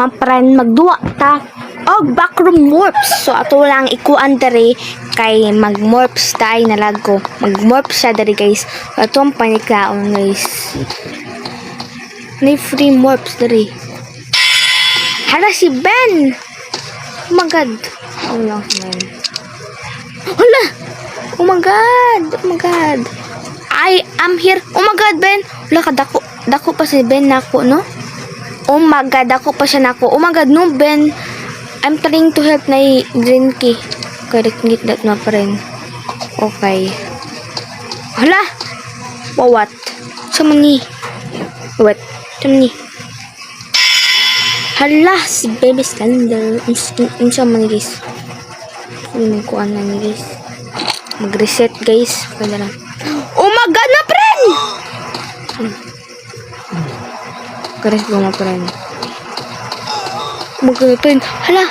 My friend, magduwa ta og backroom morphs. So ato lang ikuan diri kay mag-morphs tayo na ko. Mag-morph siya diri, guys. So, ato ang panikaon, guys. May free morphs diri. Hala, si Ben! Oh my God. Ano lang si Ben? Hala! Oh my God! Oh my God! I am here. Oh my God, Ben! Wala ka, dako. Dako pa si Ben nako, no? Oh my God, dako pa siya nako. Oh my God, no, Ben. I'm trying to help na green key. Okay, get that na pa rin. Okay. Hala! What? Sa ni? Wait. Sa ni? Hala, si Baby Slender. Unsa man ni, guys? Ano kuan na ni, guys? Mag-reset, guys. Okay na lang. Oh my God na, friend! Kares ko, my friend. Oh my God, friend. Hala!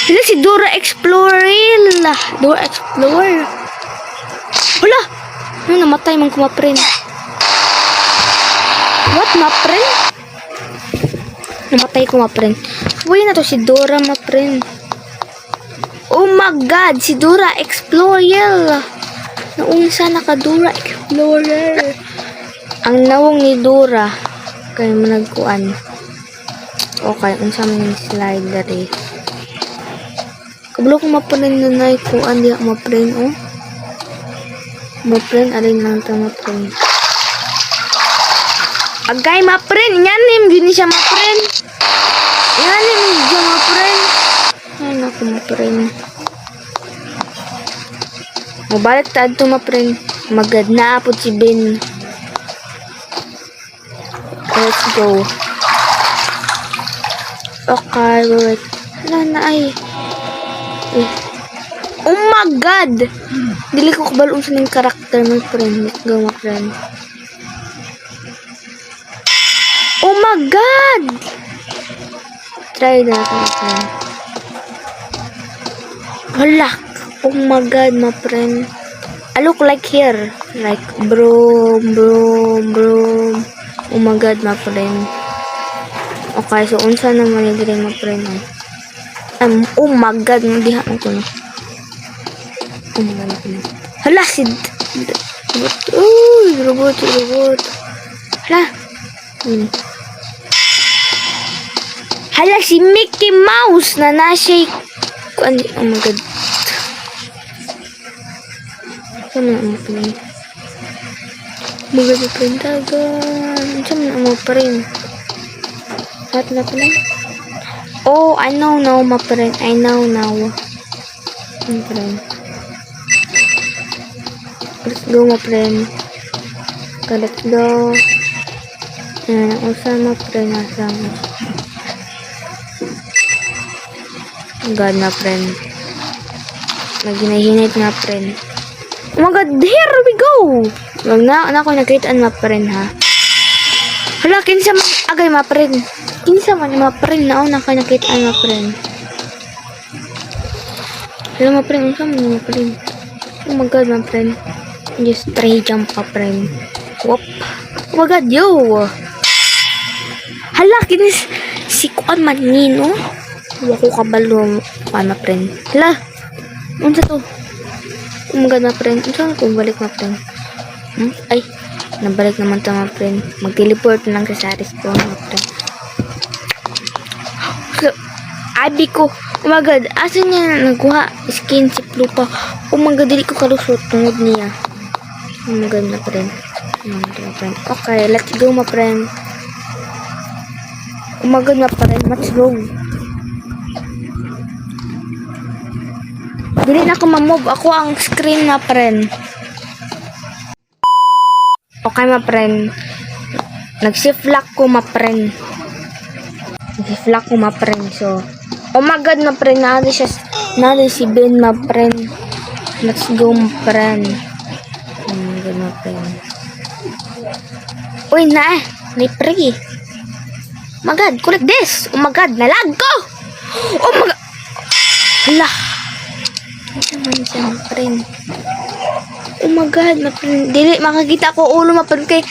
Hala, si Dora Explorer. Dora Explorer. Hala! Ano, namatay man ko, my friend. What, my friend? Namatay ko, my friend. Uy, na to si Dora, my friend. Oh my God, si Dora Explorer. Naunsa na ka, Dora Explorer? Ang nawong ni Dora kay managkuan. Okay, unsa man yung slide diri? Kabalo ko, my friend, na nay kuan diha, my friend, oh. My friend, alin lang ta, my friend. Agay, my friend, inganim gyud ni siya, my friend. Inganim siya, my friend. Ay nako, my friend. Mobalik ta adto, my friend. Magad na pud si Ben. Let's go. Okay, wait. Wala na ay. Eh. Oh my God! Dili ko kabalo unsa ning karakter, my friend. Let's go, my friend. Oh my God! Try na natin, my friend. Hala! Oh my God, my friend. I look like here. Like, bro, bro, bro. Oh my God, my friend. Okay, so unsa naman ni diri, my friend? Oh. Oh my God, diha man ko no. Oh my God, my friend. Hala, si robot. Uy, robot, robot. Hala. Hala, si Mickey Mouse na nasa. Oh my God. Saan na ang friend? Oh my God, my friend. Dagan. Saan na ang friend? What na pala? Oh, I know now, my friend. I know now. My friend. Let's go, my friend. Okay, let's go. Ayan, usa, my friend. Nasa mo. Oh God, my friend. Naginahinit nga, friend. Oh my God, here we go! Wag na, na ako nakita, my friend, ha. Hala, kinsa man, agay, my friend. Kinsa man, my friend, na na ka nakita, my friend. Hala, my friend, unsa man, my friend? Oh my God, my friend. Just try jump, my friend. Whoop. Oh my God, yo! Hala, kinis, si Kuan man ni, no? Wa ko kabalo, kuan, my friend. Hala, unsa to? Oh my God, my friend. Unsa to? Balik, my friend. Ay, nabalik naman to, my friend. Mag-teleport na lang sa respawn, my friend. So, abi ko. Oh my God, asa niya nagkuha skin si Plupa? Oh my God, dili ko kalusot tungod niya. Oh my God, my friend. Oh my God, my friend. Okay, let's go, my friend. Oh my God, my friend. What's wrong? Dili na ako ma-move. Ako ang screen na, friend. Okay, my friend. Nag-shift lock ko, my friend. Nag-shift lock ko, my friend. So, oh my God, my friend. Naa siya. Naa si Ben, my friend. Let's go, my friend. Oh my God, my friend. Uy, na. May pre. Oh my God, collect this. Oh my God, nalag ko. Oh my God. Hala. Ano naman siya, my friend? Oh my God, my friend. Dili, makakita ko ulo, my friend. Kay,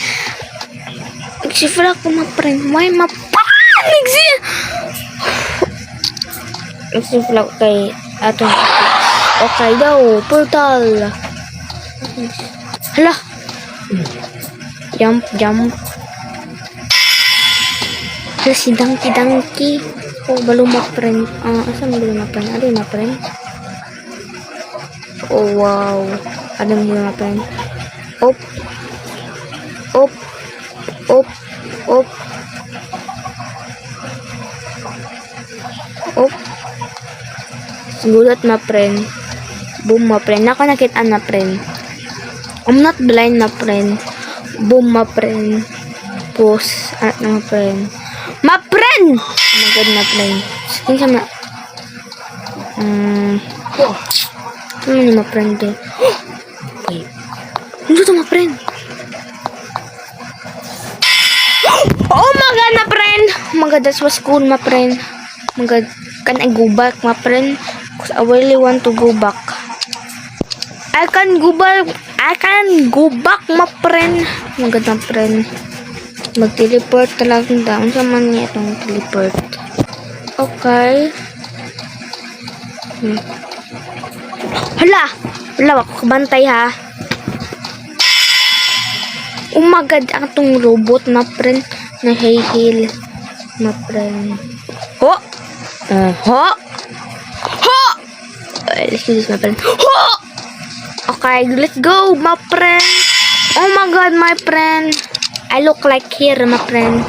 nagsifra ko, my friend. Why, my. Nagsi! Nagsimple ako kay atong. Okay daw, portal. Hala! Jump, jump. Hala, si Donkey Donkey. Oh, balo ma friend. Ah, asa man balo ma friend? Ano ma friend? Oh, wow. Ano mo ma friend? Op. Op. Op. Op. Op. Gulat ma friend. Boom ma friend. Nako nakita na friend. I'm not blind ma friend. Boom ma friend. Pause. Ah, na ma friend. Ma friend! Oh my God, ma friend. Kinsa na? Ano ni ma friend eh? Wait. Ano to ma friend? Oh my God, ma friend! Oh my God, that was cool, ma friend. Oh my God, can I go back, ma friend? 'Cause I really want to go back. I can go back. I can go back, my friend. Oh my God, my friend. Mag-teleport talagang down. Sa man niya itong teleport. Okay. Hala! Hala, ako kabantay ha. Oh my God, ang tong robot, my friend. Na high heel, my friend. Ho! Oh, ho! Ho! Let's do this, my friend. Ho! Okay, let's go, my friend. Oh my God, my friend. I look like here, my friend.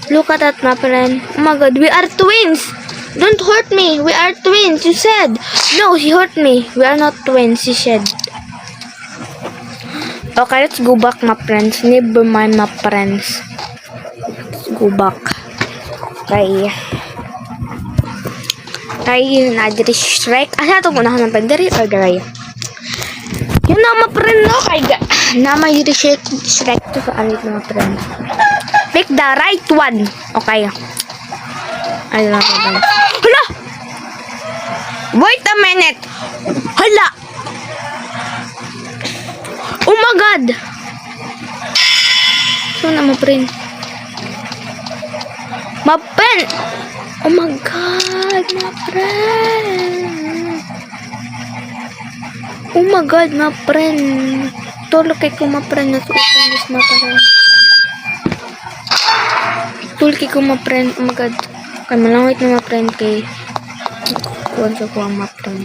Look at that, my friend. Oh my God, we are twins. Don't hurt me. We are twins, you said. No, he hurt me. We are not twins, he said. Okay, let's go back, my friends. Never mind, my friends. Let's go back. Okay. Kay na diri Shrek. Asa to muna man diri or diri? Yun na, my friend, no? Kay ga na may diri Shrek, Shrek to sa alit mga friend. Pick the right one. Okay. Ay, na friend. Hala! Wait a minute. Hala! Oh my God! So na, my friend. My friend! Oh my God, my friend. Oh my God, my friend. Tulog kay ko, my friend. Let's open this, my friend. Tulog kay ko, my friend. Oh my God. Kay malangit na, my friend, kay kuwan sa kuwang my friend.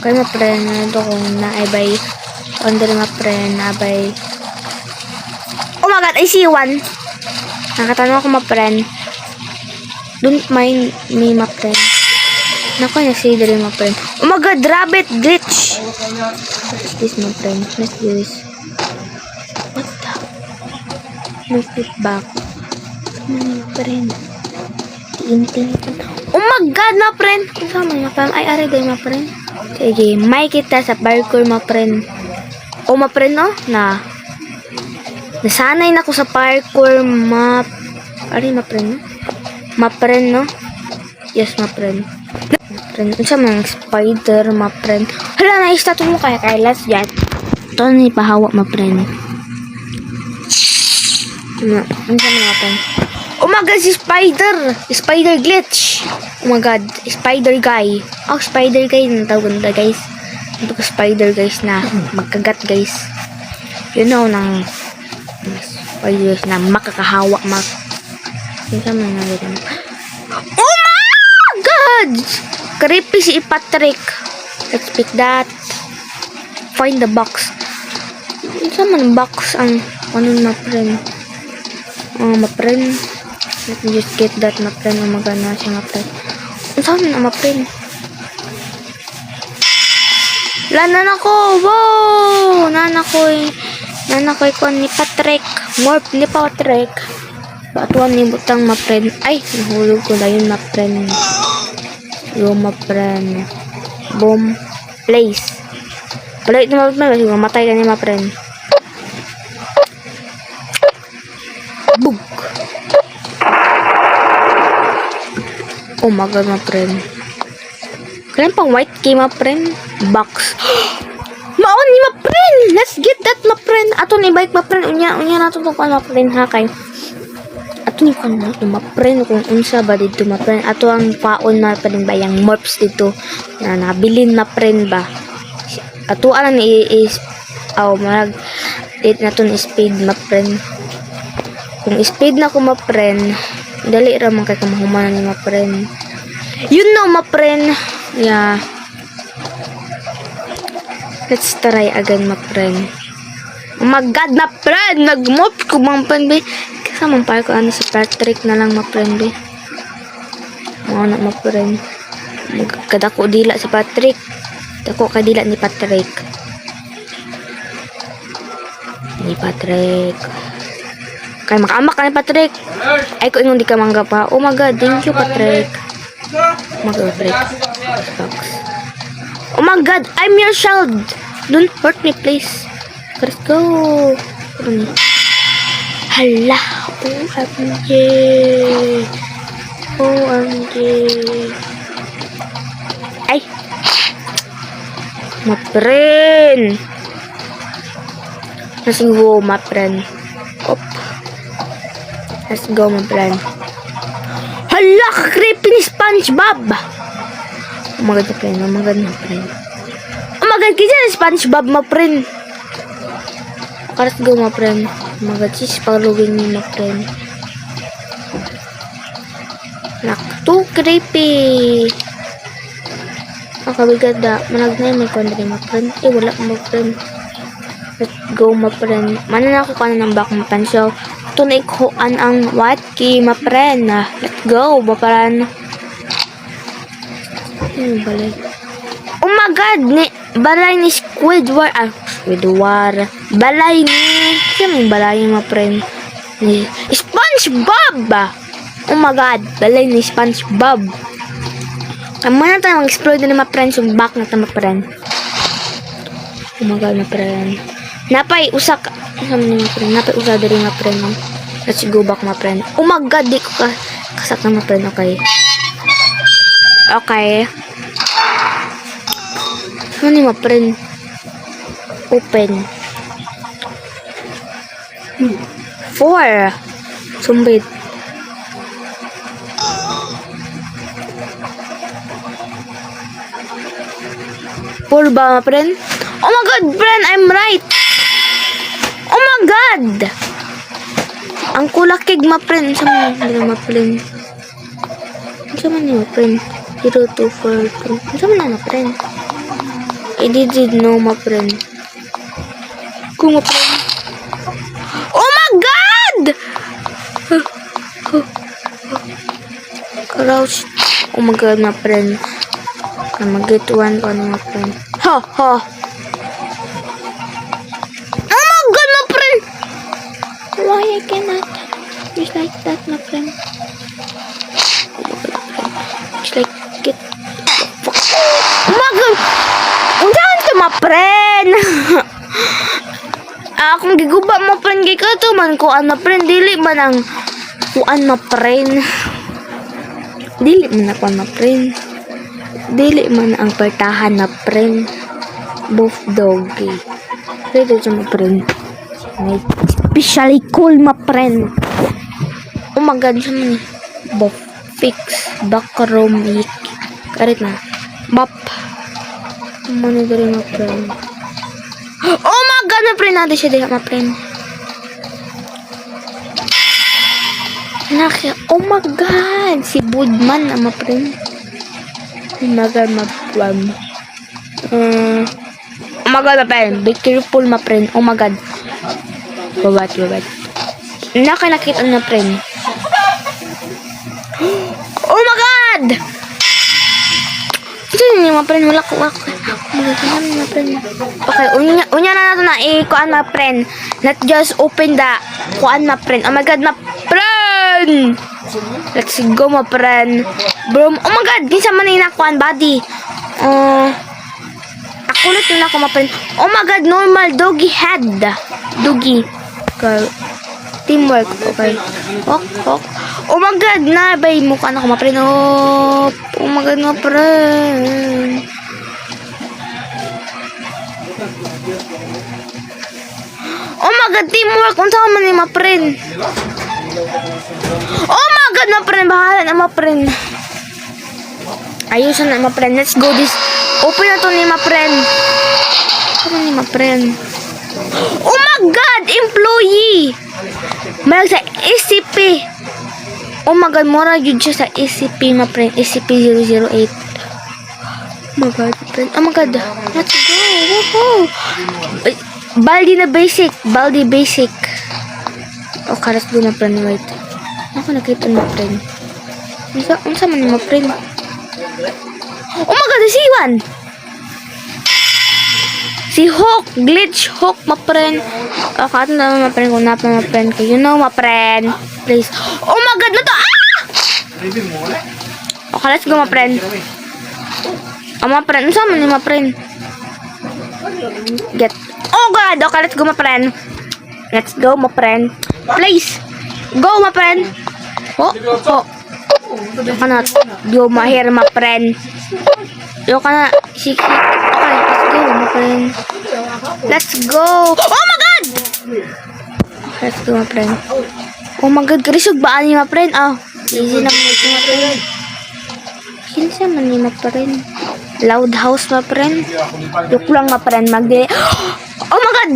Kay my friend, ano kung naibay under my friend, nabay. Oh my God, I see one. Nakatanaw ko, my friend. Don't mind me, my friend. Nako na si diri, my friend. Oh my God, rabbit glitch. What's this, my friend? Let's do this. What the? Move it back. My friend. Tiin. Oh my God, my friend. Kung saan man, my friend? Ay, aray day, my friend. Sige, may kita sa parkour, my friend. Oh, my friend, no? Na. Nasanay na ko sa parkour, ma... Aray, my friend, no? My friend, no? Yes, my friend. My friend. Unsa man spider, my friend. Hala, na-statue mo kaya kay last yan. Ito ni pahawa, my friend. Ano, unsa man, my friend? Oh my God, si spider! Spider glitch! Oh my God, spider guy. Oh, spider guy na tawag nila, guys. Ito ko spider guys na magkagat, guys. You know, nang spiders na makakahawa mak. Unsa man nga yun? Oh my God! Creepy si Patrick. Let's pick that. Find the box. Unsa man box ang ano na friend? Oh, my friend. Let me just get that, my friend. Oh my God, na siya, my friend. Unsa man ang my friend? Lana na ko! Wow! Nana ko eh. Nana ko ikon ni Patrick. Morph ni Patrick. Batuan ni butang, my friend. Ay, nahulog ko na yun, my friend. Yo, my friend. Boom. Place. Balik na, my friend. Siguro matay ka ni my friend. Bug. Oh my God, my friend. Kailan pang white key, my friend? Box. Maon ni my friend! Let's get that, my friend. Ato ni bike, my friend. Unya, unya na to my friend ha kay. Ato ni kan ma, friend, kung unsa ba dito, ma, friend. Ato ang paon, ma, friend, ba yung morphs dito na nabilin, ma, friend, ba. Ato lang ni is aw marag date na to ni speed, ma, friend. Kung speed na ko, ma, friend, dali ra man kay kamahuman ni, ma, friend. Ma, friend. Yeah. Let's try again, ma, friend. Oh my God, ma, friend! Nag-morph ko, mga friend, be. Kasi man pa ko ano si Patrick na lang, ma, friend, be. Mga na, ma, friend. Kadako dila si Patrick. Dako ka dila ni Patrick. Ni Patrick. Kay makaamak ka ni Patrick. Ay ko ingon di ka mangga pa. Oh my God, thank you, Patrick. Oh my God, Patrick. Box. Oh my God, I'm your child. Don't hurt me, please. Let's go. Ano ni? Hala. OMG. OMG. Ay. Ma, friend. Let's go, my friend. Op. Let's go, my friend. Hala, creepy ni SpongeBob. Oh my God, my friend. Oh my God, my friend. Oh my God, kinsa ni SpongeBob, my friend? Okay, let's go, my friend. Oh my God, she's following me, my friend. Nak, too creepy. Makabigat da. Manag na may kondri, my friend. Eh, wala, my friend. Let's go, my friend. Mana na ako ka ng back, my friend. So, ito na ikuan ang white key, my friend. Let's go, my friend. Ano balay? Oh my God! Ni, balay ni Squidward. Ah, Squidward. Balay ni... Sino yung balay, my friend? Ni SpongeBob! Oh my God! Balay ni SpongeBob. Kaya na tayo mag-explore din, my friend. So, back na tayo, my friend. Oh my God, my friend. Napay usak. Ano man, my friend? Napay usa diri, my friend. No? Let's go back, my friend. Oh my God, di ko ka kasak na, my friend. Okay. Okay. Ano ni, my friend? Open. Four. Sumbit. Four ba, my friend? Oh my God, friend, I'm right. Oh my God! Ang kulakig, my friend. Sa man ni, my friend? Sa man ni, my friend? 0, 2, 4, 2. Sa man na, my friend? I didn't know, my friend. Go, my friend. Oh my God! Crouch. Oh my God, my friend. I'm get one pa, my friend. Ha, ha. Oh my God, my friend! Why I cannot? Just like that, my friend. Oh my God, my friend. Just like get. Fuck. Oh my God! Unsaon to, my friend? Ah, kung giguba mo, friend, kay ka to man kuan, my friend, dili man ang kuan, my friend. Dili man ako, my friend. Dili man ang pertahan na, friend. Both doggy. Dito siya, my friend. May especially cool, my friend. Oh my God, siya man. Both fix backroom yik. Karit na. Map. Mano diri, my friend. Oh my God, my friend. Natin siya diha, my friend. Naki, oh my God! Si Budman na, my friend. Oh my God, my friend. Oh my God, my friend. Be careful, my friend. Oh my God. Babat, babat. Naka nakita na, friend. Oh my God! Ito yun, my friend. Wala ko, wala ko. Oh my God, my friend. Okay, unya, unya na nato na i-kuan, my friend. Not just open the kuan, my friend. Oh my God, my friend! Let's go, my friend. Bro, oh my God, kinsa man ni nakuan body. Ako ulit na ako, my friend. Oh my God, normal doggy head. Doggy. Girl. Teamwork, okay. Ok, ok. Oh my God, nabay mukha na ako, my friend. Oh my God, my friend. Oh my God, teamwork. Unsa man ni, my friend? Oh my God, my friend. Bahala na, my friend. Ayusan na, my friend. Let's go this. Open na to ni my friend. Ano ni my friend? Oh my God! Employee! Malag sa SCP. Oh my God, mura yun siya sa SCP, my friend. SCP-008. Oh my God, friend. Oh my God. Let's go. Woohoo! Ay, Baldi na basic. Baldi basic. Okay, let's go, my friend. Wait. Ako nakita, my friend. Unsa man ni, my friend? Oh my God, si Iwan! Si Hook! Glitch Hook, my friend. Okay, ato na, my friend. Kung napa, my friend ko. You know, my friend. Please. Oh my God, na to! Ah! Okay, let's go, my friend. Oh, my friend. Unsa man ni, my friend? Get. Oh God! Okay, let's go, my friend. Let's go, my friend. Please. Go, my friend. Oh. You cannot go my hair, my friend. You cannot. Sik, sik. Okay, let's go, my friend. Let's go. Oh my God! Okay, let's go, my friend. Oh my God, karisog ba ni, my friend? Ah, easy na mo ito, my friend. Kinsa man ni, my friend? Loud house, my friend. Joke lang, my friend. Magdi. Oh my God!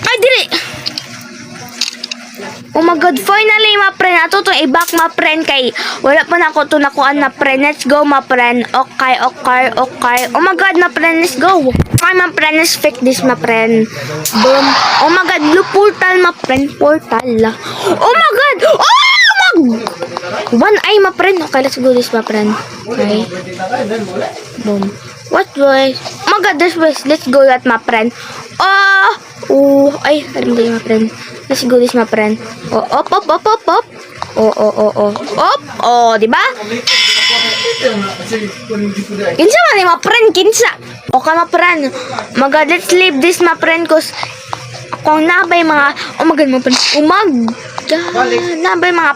Ay, dili! Oh my God, finally, my friend. Ato to i-back, my friend, kay wala pa na ako to nakuan na friend. Let's go, my friend. Okay. Oh my God, my friend, let's go. Okay, my friend, let's fix this, my friend. Boom. Oh my God, blue portal, my friend. Portal. Oh my God! Oh my. One eye, my friend. Okay, let's go this, my friend. Okay. Boom. What was? Oh my God, this was. Let's go that, my friend. Oh! Oh, ay, alam din, my friend. Let's go this, my friend. Oh, up, up, up, up, up. Oh. Up, oh, di ba? Kinsa man ni, my friend, kinsa? Okay, my friend. My God, let's leave this, my friend, 'cause kung nabay mga, oh my God, my friend. Oh my God, nabay mga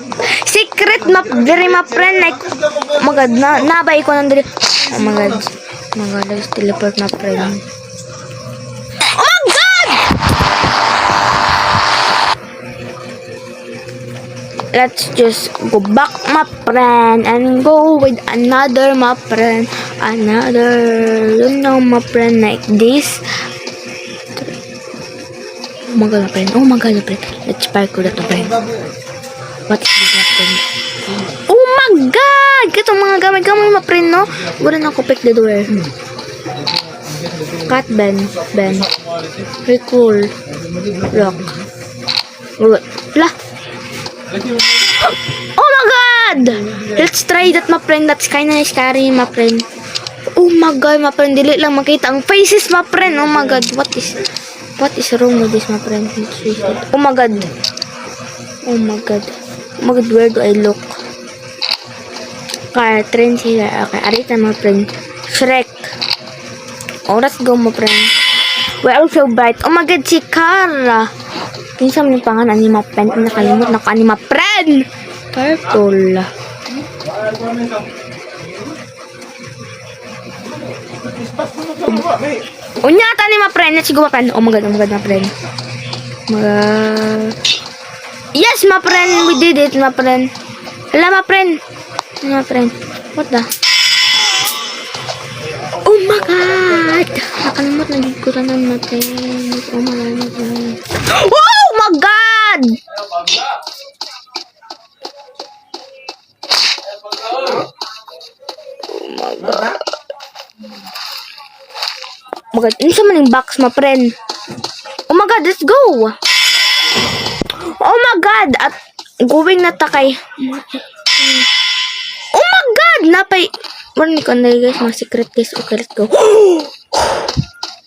secret map diri, my friend, like, oh my God, na nabay ko nang diri. Oh my God. Oh my God, let's teleport, my friend. Oh my God! Let's just go back, my friend, and go with another, my friend. Another, my friend, like this. Oh my God, my friend. Oh my God, my friend. Let's parkour that, my friend. What is this, my friend? Oh my God! Katong mga gamay-gamay, my friend, no? Wala na ako pick the door. Cut, Ben. Ben. Recall. Rock. La! Oh my God! Let's try that, my friend. That's kinda scary, my friend. Oh my God, my friend. Dili lang makita ang faces, my friend. Oh my God. What is wrong with this, my friend? Let's reset. Oh my God. Oh my God. Oh my God, where do I look? Okay, train sila. Okay, arita, my friend. Shrek. Oh, let's go, my friend. We are so bright. Oh my God, si Kara. Kinsa man yung pangalan ni my friend? Nakalimot na ka ni my friend. Purple. Unya ta ni my friend. Let's go, my friend. Oh my God, my friend. My Yes, my friend. We did it, my friend. Hala, my friend. My friend. What the? Oh my God! Nakalimot na gid ko tanan, my friend. Oh my God, my friend. Oh my God! Oh my God. Oh my God. Ano sa man yung box, my friend? Oh my God, let's go! Oh my God! At going na ta kay. Oh my God! Napay. Wala ni ko na, guys, mga secret, guys. Okay, let's go.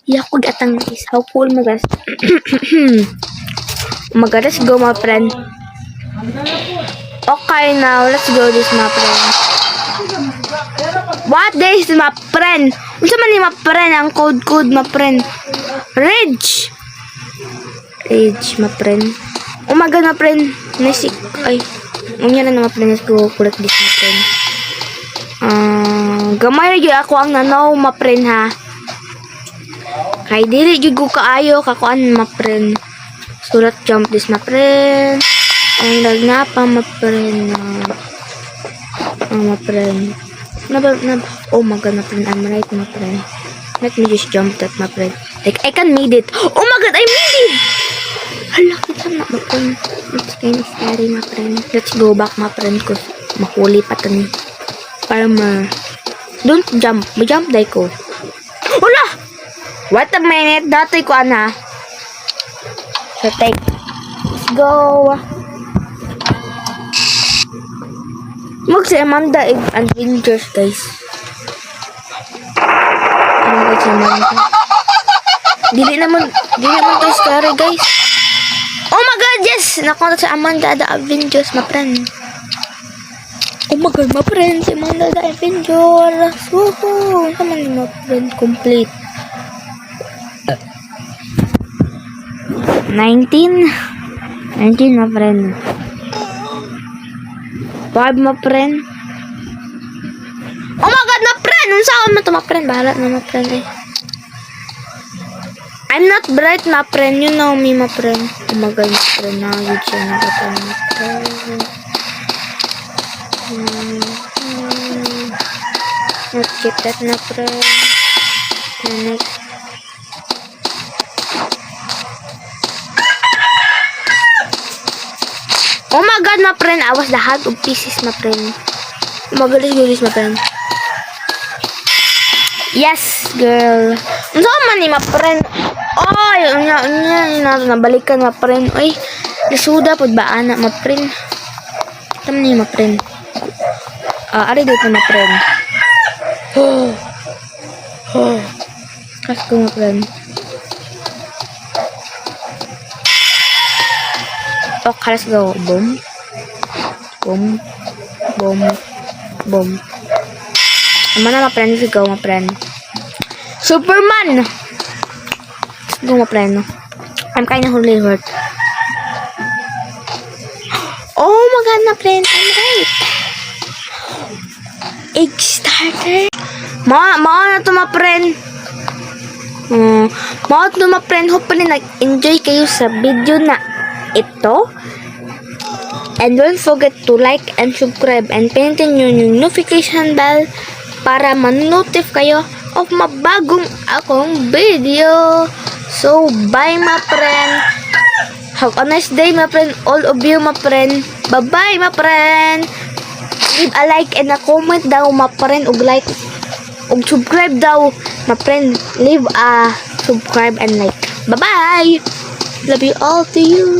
Yakog atang, guys. How cool mo, guys. Oh my God, let's go, my friend. Okay, now, let's go this, my friend. What this, my friend? Unsa man ni, my friend, ang code code, my friend? Ridge. Ridge, my friend. Oh my God, my friend. Nasik. Ay. Unya na, my friend. Let's go collect this, my friend. Ah, gamay ra gyud ako ang nanaw, my friend, ha. Kay dili gyud ko kaayo kakuan, my friend. So, let's jump this, my friend. Ang nagnapa, my friend. Oh, my friend. Na, oh my God, my friend. I'm right, my friend. Let me just jump that, my friend. Like, I can made it. Oh my God, I made it! Hala, kita na, my friend. It's kind of scary, my friend. Let's go back, my friend, ko. Mahuli pa to ni. Para ma... Don't jump. Ma-jump day ko. Wala! Wait a minute. Datoy ko, ana. So, take. Let's go. Mag si Amanda Adventures, guys. Ano ba si Amanda? Dili naman to scary, guys. Oh my God, yes! Nakuha si Amanda the Avengers, my friend. Oh my God, my friend, si Amanda the Avengers. Woohoo! Ano man my friend, complete. 19. 19, my friend. 5, my friend. Oh my God, my friend! Unsa man to, my friend? Bahala na, my friend eh. I'm not bright, my friend. You know me, my friend. Oh my God, my friend. Nagid siya nakita, my friend. Let's keep that, my friend. And next. Oh my God, my friend. I was the heart of pieces, my friend. Oh my God, let's do this, my friend. Yes, girl. Unsa man ni, my friend? Oy, unya unya na nabalikan, my friend. Oy, nasuda pud ba ana, my friend? Tama ni, my friend. Ah, ari dito, my friend. Oh. Oh. Let's go, my friend. Okay, let's go. Boom. Boom. Boom. Boom. Tama na, my friend. Let's go, my friend. Superman! Let's go, my friend. I'm kind of really hurt. Oh my God, my friend. I'm right. Egg starter. Ma na to, my friend. Mao to, my friend. Hopefully, nag-enjoy kayo sa video na ito. And don't forget to like and subscribe and pindutin nyo yung notification bell para ma-notify kayo of mabagong akong video. So, bye, my friend. Have a nice day, my friend. All of you, my friend. Bye-bye, my friend. Leave a like and a comment daw, my friend. Ug like. Ug subscribe daw, my friend. Leave a subscribe and like. Bye-bye. Love you all to you.